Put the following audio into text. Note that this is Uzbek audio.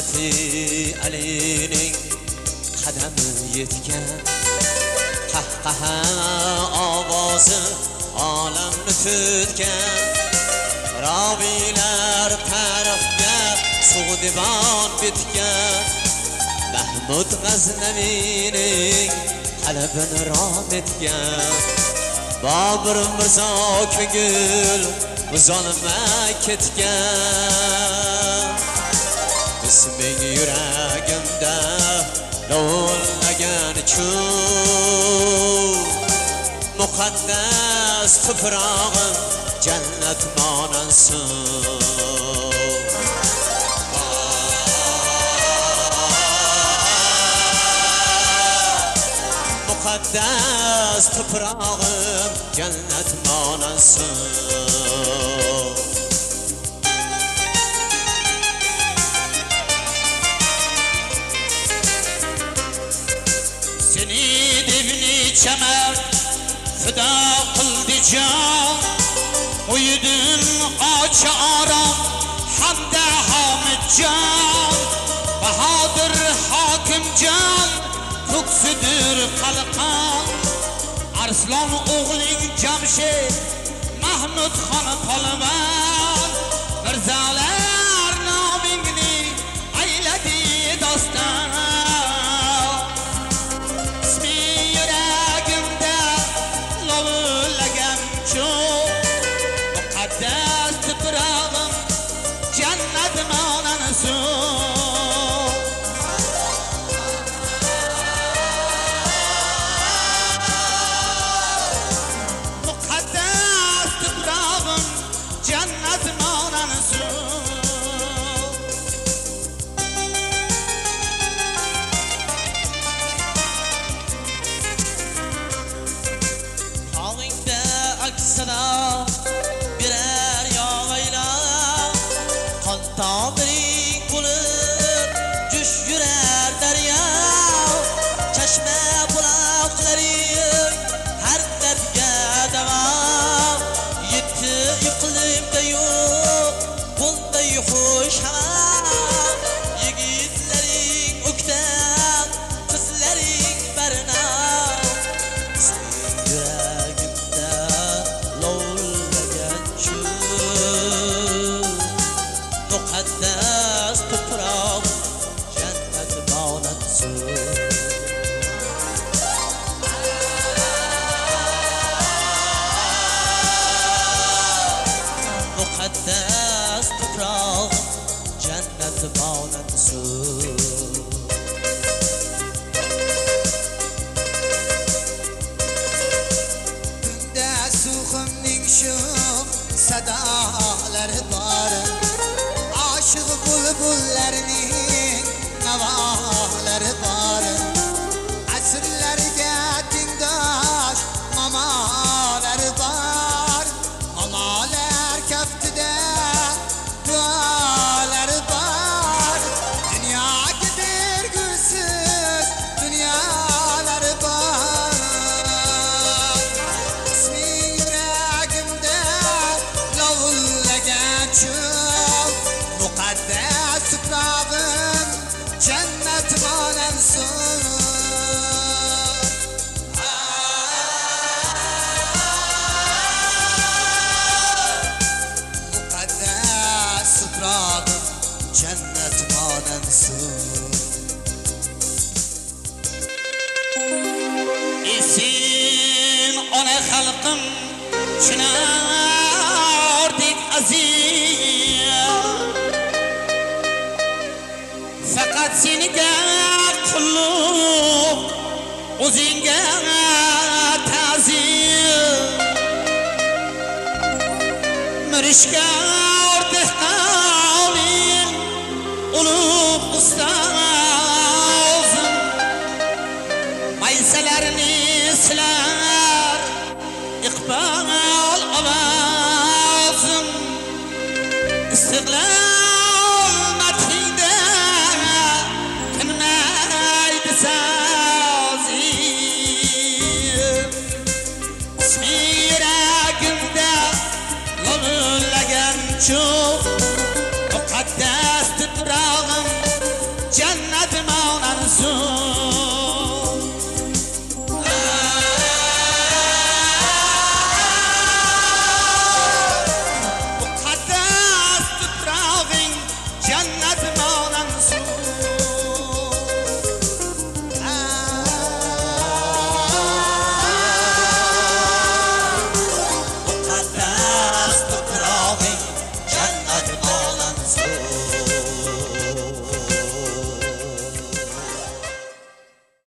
Hazrati Alining qadami yetgan, qahqaha ovozi olamni tutgan, roviylar tarafga sug'dibon bitgan, Mahmud G'aznaviyning qalbini rom etgan, Bobur Mirzo ko'ngil uzolma ketgan. Isming yuragimda lovullagan cho'g', muqaddas tuprog'im jannat monansin. Muqaddas tuprog'im jannat monansin. Seni devni çemer fida qildi jon, Uyudun ocha arom hamda Hamidjon, Bahodir Hokimjon ko'ksidir qalqon, Arslon o'g'ling Jamshid Mahmud xon polvon, Mirzolar nomingni ayladi doston. Ismi yuragimda lovullagan cho'g', muqaddas tuprog'im jannat monansin. Muqaddas tuprog'im jannat monansin. Tog'ingda aksado berar yog'ayla, qon tomiring bo'lib jush yurar daryo, chashma buloqlaring har dardga davo, yetti iqlimda yo'q bunday xush havo, yigitlaring o'ktam, qizlaring barno. Yuragimda lovullagan cho'g', muqaddas tuproq jannat monansin. Muqaddas tuproq jannat monansin. Tunda suxumning sho'x sadolari bor, oshiq bulbullarning navolari bor, asrlarga tengdosh momolar bor, momolar kaftida duolar bor, dunyoga bergusiz dunyolar bor. Isming yuragimda lovullagan cho'g', muqaddas tuprog'im jannat monansin. Muqaddas tuprog'im jannat monansin. Esin ona xalqim chinordek aziz, faqat seniga qulluq, o'zingga ta'zim. Mirishkor dehqoning ulug' ustozim, maysalarni silar iqbol ovozim, istiqlol madhingda tinmaydi sozim. Ismi yuragimda lovullagan cho'g', muqaddas tuprog'im su.